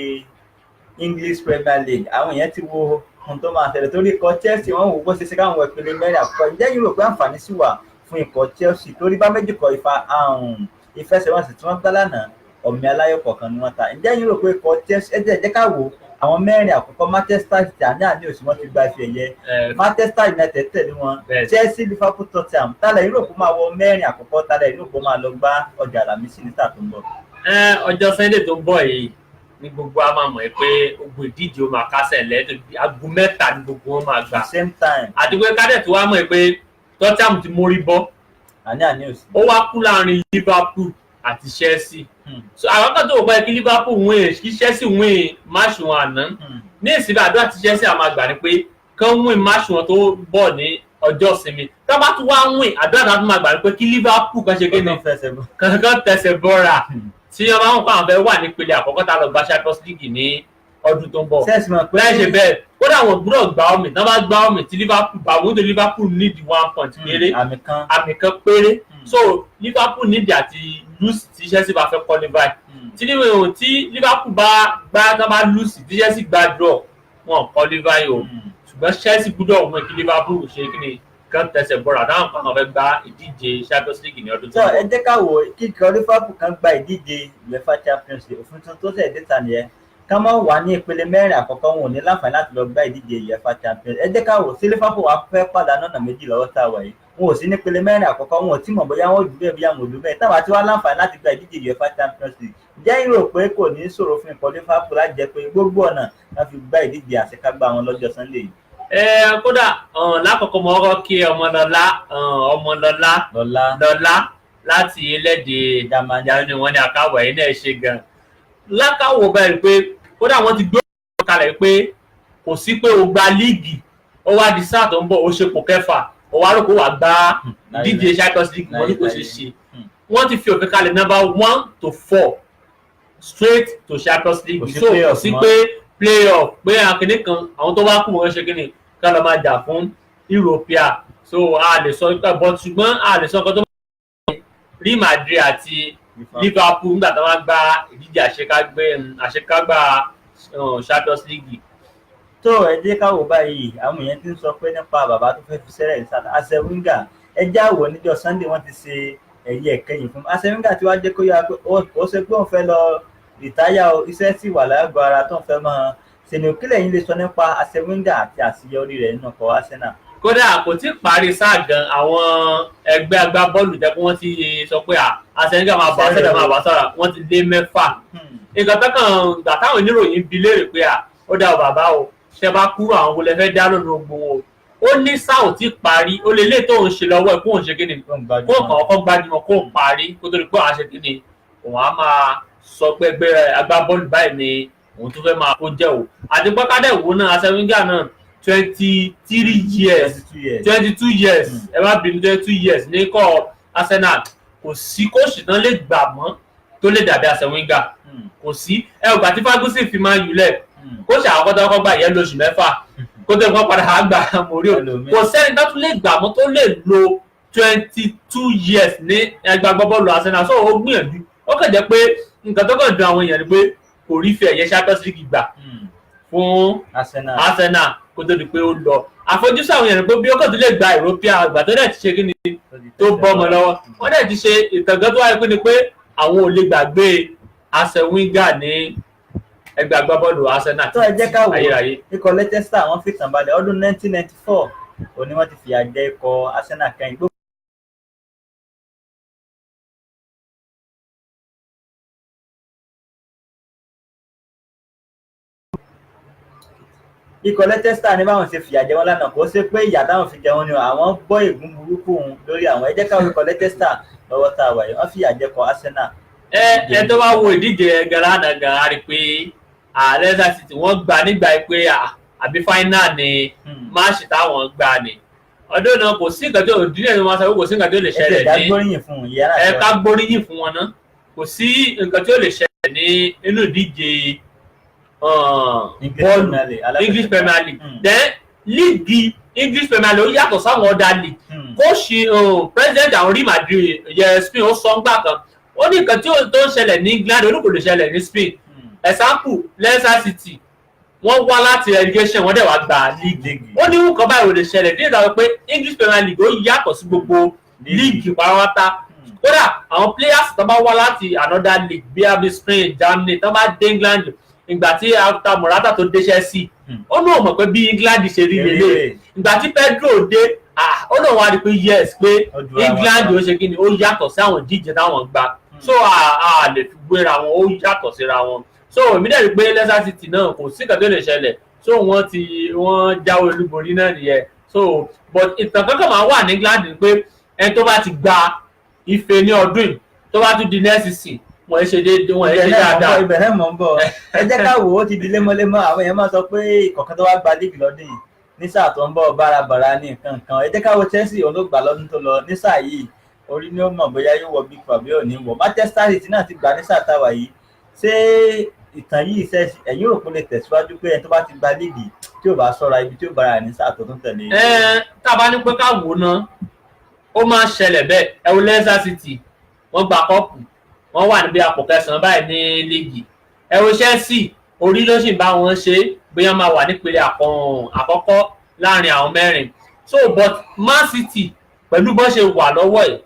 English Premier League. Àwọn èèyàn ti wo ohun tó máa tẹ̀lé torí ikọ̀ Chelsea, wọ́n wò bó ṣe ṣe káwọn ìpele mẹ́rin àkọ́kọ́. Ǹjẹ́ yìí rò pé àǹfààní sì wà fún ikọ̀ Chelsea torí bá méjì kọ ìfa àrùn ìfẹsẹ̀wọnsẹ̀ tí wọ́n gbá lánàá, ọ̀mì aláyọ̀ kọ̀ọ̀kan ni wọ́n ta? Ǹjẹ́ yìí rò pé ikọ̀ Chelsea, ẹ jẹ́ ká wò àwọn mẹ́rin àkọ́kọ́, Manchester City àní àní òsì, wọ́n ti gba ife ẹ̀yẹ, Manchester United tẹ̀lé wọn, Chelsea, Liverpool, Tottenham. Tálẹ̀ yìí rò pé máa wọ mẹ́rin àkọ́kọ́? Tálẹ̀ yìí rò pé máa lọ gbá ọjà Àlàmísì ní sáà tó ń bọ̀? Ọjọ́ Sunday tó ń bọ̀ yìí ní gbogbo a máa mọ̀ ẹ́ pé gbogbo ìdíje ó máa kásẹ̀ lẹ́. Aago 3 ní gbogbo wọn máa gbà. Same time. Àti pé kádẹ̀ tó wá mọ̀ ẹ́ pé Tottenham ti mórí bọ́. Àní àní òsì. Ó wá kú láàrin Liverpool àti Chelsea. So àwọn kan tó wò pé kí Liverpool win, kí Chelsea win match wọn àná. Ní ìsinmi, àdúrà tí Chelsea àmà gbà ni pé kán win match wọn tó bọ̀ ní ọjọ́ ìsinmi. Tó bá tún wá win, àdúrà tó máa gbà ni pé kí Liverpool kan ṣe kéde kankan tẹsẹ̀ bọ́ra tí wọ́n máa ń kọ́ àwọn fẹ́ wà nípele àkọ́kọ́ tá a lọ gba Champions League ní ọdún tó ń bọ̀. Láì ṣe bẹ́ẹ̀, kódà wọn gbúdọ̀ gbá omi tí wọ́n bá gbá omi tí Liverpool bá wọ́n tó, Liverpool need one point péré, àmì kan péré. So Liverpool need àti lose tí Chelsea bá fẹ́ qualify. Tí Liverpool bá gbá, tí wọ́n bá lose, tí Chelsea gbá draw, wọn qualify o. Ṣùgbọ́n Chelsea gbúdọ̀ wọ́n kí Liverpool ṣe kí ni kan tẹsẹ̀ bọ́ra táwọn kan fẹ́ gba ìdíje Champions League ní ọdún tó ń bọ̀. Ẹ jẹ́ ká wò kíkọ́ Liverpool kan gba ìdíje UEFA Champions League. Òfin tuntun tó ṣẹ̀ dé ta nìyẹn, ká má wà ní ìpele mẹ́rin àkọ́kọ́, wọn ò ní láǹfààní láti lọ gba ìdíje UEFA Champions. Ẹ jẹ́ ká wò sí Liverpool wà fẹ́ pàdánù ọ̀nà méjì lọ́wọ́ tá a wà yìí. Wọn ò sí ní ìpele mẹ́rin àkọ́kọ́, wọn ò tí mọ̀ bóyá wọn ò dùn bẹ́ẹ̀, bóyá wọn ò dùn bẹ́ẹ̀, táwa tí wọ́n láǹfààní láti gba ìdíje UEFA Champions League. Ǹjẹ́ yín rò pé kò ní ṣòro fún ikọ̀ Liverpool láti jẹ́ pé gbogbo ọ̀nà wọ́n fi gba ìdíje àṣekágbá wọn lọ́jọ́ Sunday yìí? Kódà lákòókò mo kọ́kọ́ kí Ọmọlọ́lá, Ọmọlọ́lá Lọ́lá láti elédè Germany. Wọ́n ní àkàwọ̀ yìí náà ṣe gan lákàwọ̀ báyìí pé kódà wọ́n ti gbé ọ̀rọ̀ kalẹ̀ pé kò sí pé o gba líìgì, ó wá di sáà tó ń bọ̀, ó ṣe pò kẹfà, ó wá rò pé wàá gba ìdíje Champions League. Wọ́n ní kò ṣe ṣe. Wọ́n ti fi òfin kalẹ̀, number one to four straight to Champions League. So kò sí pé playoff pé akíní kan, àwọn tó bá kú wọn ṣe kíni ká lọ máa jà fún Europea. So a lè sọ pé but ṣùgbọ́n a lè sọ nǹkan tó máa Real Madrid àti Liverpool nígbà tó máa gba ìdíje àṣekágbá Champions League. Tó ẹ jẹ́ ká wò báyìí, àwọn èèyàn ti ń sọ pé nípa bàbá tó fẹ́ fi sẹ́rẹ̀ ní sáà, Arsene Wenger. Ẹ jẹ́ àwọ̀ níjọ́ Sunday, wọ́n ti ṣe ẹ̀yẹ ìkẹyìn fún Arsene Wenger tí wàá jẹ́ kó yára pé ó ṣe pé òun fẹ́ lọ retire o, iṣẹ́ sì wà lágọ̀ọ́ ara tó ń fẹ́ máa ṣèlú. Kílẹ̀ yín lè sọ nípa Arsene Wenger àti àṣeyọrí rẹ̀ nínú ọkọ̀ Arsenal? Kódà kò tí ì parí sáà gan, àwọn ẹgbẹ́ agbábọ́ọ̀lù jẹ́ pé wọ́n ti sọ pé Arsene Wenger máa bọ̀, Arsenal máa bọ̀ sára, wọ́n ti lé mẹ́fà. Nǹkan tó kàn gbà táwọn oníròyìn bi léèrè pé à ó dá o bàbá o, ṣe bá kúrò àwọn wo lẹ fẹ́ dá lónìí ogun o, ó ní sáà ò tí parí, ó lè lè tóun ṣe lọ́wọ́ ẹ̀ kóun ṣe kí ni, kó kàn ọkọ gbajúmọ̀ kó parí kó tó di pé àwọn ṣe kí ni òun á máa sọ pé ẹgbẹ́ agbábọ́ọ̀lù báyìí ni òun tó fẹ́ máa kó jẹ́ o. Àti pé wo náà, Arsene Wenger náà 23 years, 22 years, ẹ má bínú, 22 years ní kọ́ Arsenal. Kò sí kóòsì tán lè gbà mọ́ tó lè dàbí Arsene Wenger, kò sí. Ẹ ò gbà tí Ferguson fi máa yùlẹ̀, kóòsì àwọn kọ́tà kọ́ gbà yẹn lóṣù 6 kó tó nǹkan padà á gbà Mourinho. Kò sẹ́ni tó tún lè gbà mọ́ tó lè lo 22 years ní ẹgbẹ́ agbábọ́ọ̀lù Arsenal. So ó gbìyànjú, ó kàn jẹ́ pé nǹkan tó kàn dùn àwọn èèyàn ni pé kò rí fi ẹ̀yẹ Champions League gbà fún Arsenal kó tó di pé ó lọ. Àfojúsùn àwọn èèyàn ni pé bí ó kàn tó lè gba European àgbà tó dẹ̀ ti ṣe kí ni tó bọ́ ọmọ lọ́wọ́, wọ́n dẹ̀ ti ṣe ìtàgé tó wáyé pé ni pé àwọn ò lè gbàgbé Arsene Wenger ní ẹgbẹ́ agbábọ́ọ̀lù Arsenal. Tó ẹ jẹ́ ká wò ó, ikọ̀ Leicester wọ́n fi tàn balẹ̀. Ọdún 1994 òní wọ́n ti fìyà jẹ ikọ̀ Arsenal kẹ́yìn. Ikọ̀ Leicester ní báwọn ṣe fìyà jẹ wọn lánàá, kò ṣe pé ìyà táwọn fi jẹ wọn ni àwọn gbọ́ ègún burúkú òun lórí àwọn. Ẹ jẹ́ ká wo ikọ̀ Leicester lọ́wọ́ tá a wà yìí, wọ́n fìyà jẹ kọ Arsenal. Ẹ tó bá wo ìdíje gàrànà gan, rí pé Leicester City wọ́n gbà nígbà pé àbí final ni máàṣì táwọn gbà ni ọdún náà. Kò sí nǹkan tó ìdílé ni wọ́n sọ pé kò sí nǹkan tó lè ṣẹlẹ̀ ní ẹ ká gbóríyìn fún wọn náà, kò sí nǹkan tó lè ṣẹlẹ̀ ní inú ìdíje bọ́ọ̀lù English Premier League. Then líìgì English Premier League ó yàtọ̀ sáwọn ọ̀dà league. Kóòṣì president àwọn Real Madrid yẹ Spain ó sọ ńgbà kan, ó ní nǹkan tí ó tó ń ṣẹlẹ̀ ní England ó ní kò lè ṣẹlẹ̀ ní Spain. Example, Leicester City wọ́n wá láti relegation, wọ́n dẹ̀ wá gba league. Ó ní nǹkan báyìí ò lè ṣẹlẹ̀ ní ìdájọ́ pé English Premier League ó yàtọ̀ sí gbogbo league pátápátá. Kódà àwọn players tó bá wá láti another league bí abi Spain, Germany, tó bá dé England, ìgbà tí after Morata tó dé Chelsea, ó náà mọ̀ pé bí England ṣe rí lélẹ̀. Ìgbà tí Pedro dé, ó náà wá rí pé yes, pé England ó ṣe kí ni ó yàtọ̀ sí àwọn ìdíje táwọn gbà. So a lè fi gbéra wọn, ó yàtọ̀ síra wọn. So èmi dẹ̀ rí pé Leicester City náà kò sí nǹkan tó lè ṣẹlẹ̀, so wọ́n ti wọ́n jáwé olúborí náà nìyẹn. So but ìtàn kankan máa wà ní England ni pé ẹni tó bá ti gba ife ní ọdún yìí, tó bá tún di next season, wọ́n ṣe déédéé, wọ́n ṣe dáadáa. Ibẹ̀ náà mọ̀ ń bọ̀. Ẹ jẹ́ ká wò ó, ti di lemọ́lemọ́. Àwọn èèyàn máa sọ pé ìkọ̀kan tó wá gba líìgì lọ́dún yìí ní sáà tó ń bọ̀ bárabàrà ní nǹkan kan. Ẹ jẹ́ ká wo Chelsea, òun ló gbà lọ́dún tó lọ. Ní sáà yìí, orí ni ó mọ̀ bóyá yóò wọ big four bí ò ní wọ̀. Manchester City náà ti gbà ní sáà táwa yìí. Ṣé ìtàn yìí ṣe ẹ̀yin rò pé lè tẹ̀síwájú pé ẹni tó bá ti gba líìgì tí ò bá sọ́ra ibi tí ò bára ní sáà tó tún tẹ̀lé? Ẹ tá a bá ní pé ká wò ó ná, ó máa ń ṣẹlẹ̀ bẹ́ẹ̀. Ẹ wo Leicester City, wọ́n gba kọ́ọ̀pù, wọ́n wà níbi àpò kẹsàn-án báyìí ní líìgì. Ẹ wo Chelsea, orí ló sì bá wọn ṣe bóyá máa wà nípele àkọ́kọ́ láàrin àwọn mẹ́rin. So but Man City pẹ̀lú bọ́n ṣe wà lọ́wọ́ ẹ̀,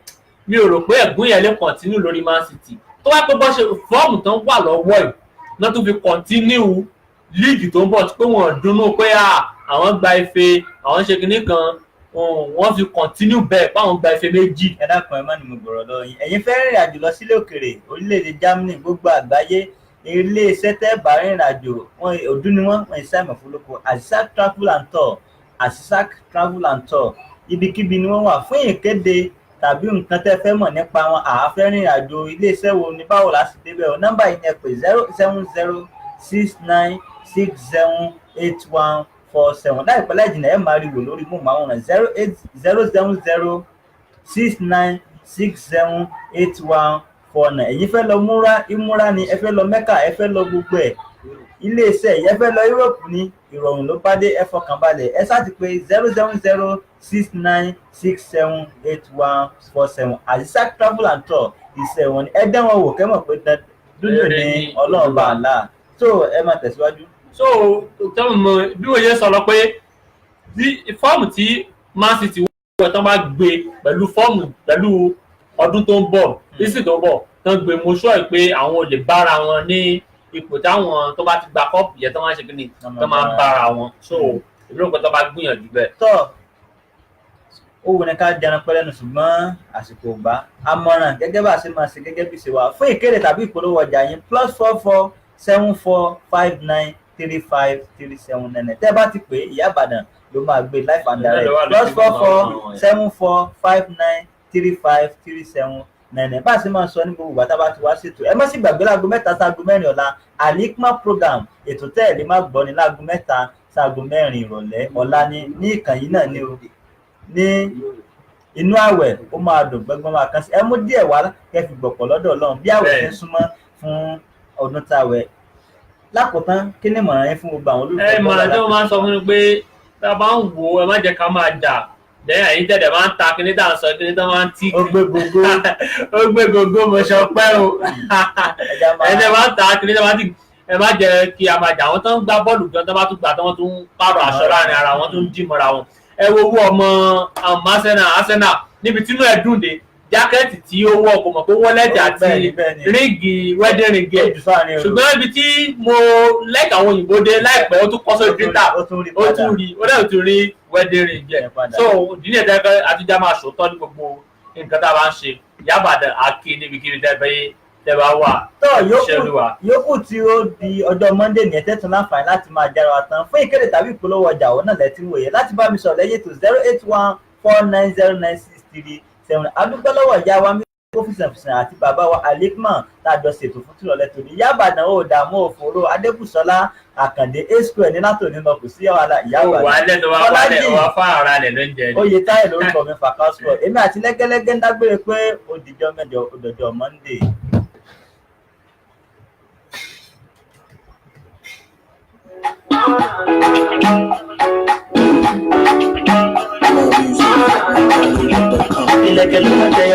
mi ò rò pé ẹ̀gún yẹn lè continue lórí Man City. Tó wá pé bọ́n ṣe fọ́ọ̀mù tán wà lọ́wọ́ ẹ̀ náà tún fi continue líìgì tó ń bọ̀, pé wọ́n dunnú pé àwọn gba ife, àwọn ṣe kinní kan, wọ́n fi continue bẹ́ẹ̀ báwọn gba ife méjì. Ẹ dákun, ẹ má ní mo gbọ̀rọ̀ lọ yín. Ẹ̀yin fẹ́ rìnrìn àjò lọ sílé òkèrè, orílẹ̀-èdè Germany, gbogbo àgbáyé, iléeṣẹ́ tẹ́ bá rìnrìn àjò wọn ọdún ni wọ́n wọ́n ìsáìmọ̀ fúlùkù Asisak Travel and Tour. Asisak Travel and Tour, ibikíbi ni wọ́n wà. Fún ìkéde tàbí nǹkan tẹ́ fẹ́ mọ̀ nípa wọn, àáfẹ́ rìnrìn àjò, iléeṣẹ́ wo ni, báwo la sì débẹ̀ o, nọ́mbà yìí ni ẹ pè: 07069678147. Láìpẹ́ láì jìnnà, ẹ máa rí wò lórí móhùnmáwòrán: 080 07069678149. Ẹ̀yin fẹ́ lọ múra ìmúra ni, ẹ fẹ́ lọ Mẹ́kà, ẹ fẹ́ lọ gbogbo ẹ̀, iléeṣẹ́ ẹ fẹ́ lọ Europe ní, ìrọ̀rùn ló bá dé. Ẹ fọkàn balẹ̀, ẹ sáà ti pé 07069678147. Asisak Travel and Tour, iṣẹ́ wọn ni ẹ dán wọn wò kẹ́mọ̀ pé dúdú ni Ọlọ́run bá a là. So ẹ máa tẹ̀síwájú. So tọ́mọ̀ mọ bí wọ́n yẹ sọ lọ pé fọ́ọ̀mù tí Man City wọ́n tán bá gbé pẹ̀lú fọ́ọ̀mù pẹ̀lú ọdún tó ń bọ̀, ìsìn tó ń bọ̀ tán gbé, mo sọ pé àwọn ò lè bára wọn ní ipò táwọn tó bá ti gba kọ́ọ̀pù yẹn tó máa ń ṣe kíni tó máa ń bára wọn. So ìlú nǹkan tó bá gbìyànjú bẹ́ẹ̀. Tọ́. Ó wù ní ká jẹran pẹ́ lẹ́nu, ṣùgbọ́n àsìkò ò bá àmọ̀ràn gẹ́gẹ́ bá a ṣe máa ṣe gẹ́gẹ́ bí ṣe wà. Fún ìkéde tàbí ìpolówó ọjà yín, +44 7459 353799. Tẹ́ ẹ bá ti pè é, Ìyá Ìbàdàn ló máa gbé live and direct, +44 7459 353799. Bá a ṣe máa sọ ní gbogbo ìgbà tá a bá ti wá ṣètò, ẹ má sì gbàgbé, láago 3 sáago 4 ọ̀la, Alikma program, ètò tẹ́ ẹ̀ lè má gbọ́ ní láago 3 sáago 4 ìrọ̀lẹ́ ọ̀la ní ìkànnì náà ní o. Ní inú àwẹ̀, ó máa dùn gbẹ́ngbọ́n, máa kàn sí. Ẹ mú díẹ̀ wá kẹ́ fi gbọ̀pọ̀ lọ́dọ̀ Ọlọ́run bí àwẹ̀ ṣe ń súnmọ́ fún ọdún tá a wẹ̀. Lákòótán, kí ni ìmọ̀ràn yín fún gbogbo àwọn olólùfẹ́ Ẹ mọ̀ràn tí wọ́n máa ń sọ fún mi pé tá a bá ń wò ó, ẹ má jẹ́ ká máa jà. Lẹ́yìn àyín tẹ̀lé máa ń ta kíní tá à ń sọ, kíní tá máa ń tí. Ó gbé gbogbo. Ó gbé gbogbo, mo sọ pé o. Ẹja máa Ẹ tẹ́ máa ń ta kíní tá máa ń tí, ẹ má jẹ́ kí a máa jà. Àwọn tó ń gbá bọ́ọ̀lù gan, tó bá tún gbà tó, wọ́n tún ń pààrọ̀ aṣọ láàrin ara wọn, tún ń dì mọ́ra wọn. Ẹ wo owó ọmọ Arsenal níbi tínú ẹ̀ dùn dé, jacket tí ó wọ̀, kò mọ̀ pé wallet àti Bẹ́ẹ̀ni, bẹ́ẹ̀ni. ring, wedding ring ẹ̀. Ó jù sáàrin èrò. Ṣùgbọ́n ibi tí mo lẹ́ka àwọn òyìnbó dé, láìpẹ́ ó tún kọ́ sórí Twitter. Ó tún rí Ó padà. tún rí, ó dẹ̀ tún rí wedding ring ẹ̀. Ẹ̀ padà. So ìdí nìyẹn tẹ́ àtijọ́ máa ṣòótọ́ ní gbogbo nǹkan tá a bá ń ṣe. Ìyá Ìbàdàn àkè níbikíbi tẹ́ bá wà. Tọ́. Iṣẹ́ Yòókù Olúwa. Yòókù tí ó di ọjọ́ Monday ní ẹ̀tẹ́tún láǹfààní láti máa jára wa tán. Fún ìkéde tàbí ìpolówó ọjà, òun náà lẹ́tí wòye láti bá mi sọ̀rọ̀ lẹ́yìn ètò, 081490963 7. Adúpẹ́ lọ́wọ́ ìyá wa mi kó fìsànfìsàn àti bàbá wa Alikman tá a jọ ṣètò fún tìrọ̀lẹ́ tòní. Ìyá Ìbàdàn ò dààmú òfòró, Adébùsọ́lá Àkàndé A Square ní látòní lọ, kò sí wàhálà, Ìyá Ó wà Ìbàdàn. lẹ́nu wa wálẹ̀ wà fún ara rẹ̀ lóúnjẹ ni. Oyè táyà lórúkọ mi, Fàkàsọ. Èmi àti lẹ́gẹ́lẹ́gẹ́ ń dágbére pé ó dìjọ́ mẹ́jọ, ó dọjọ́ Monday. More music at NigerRadio.com. Ìlẹ̀kẹ̀ ló máa jẹ.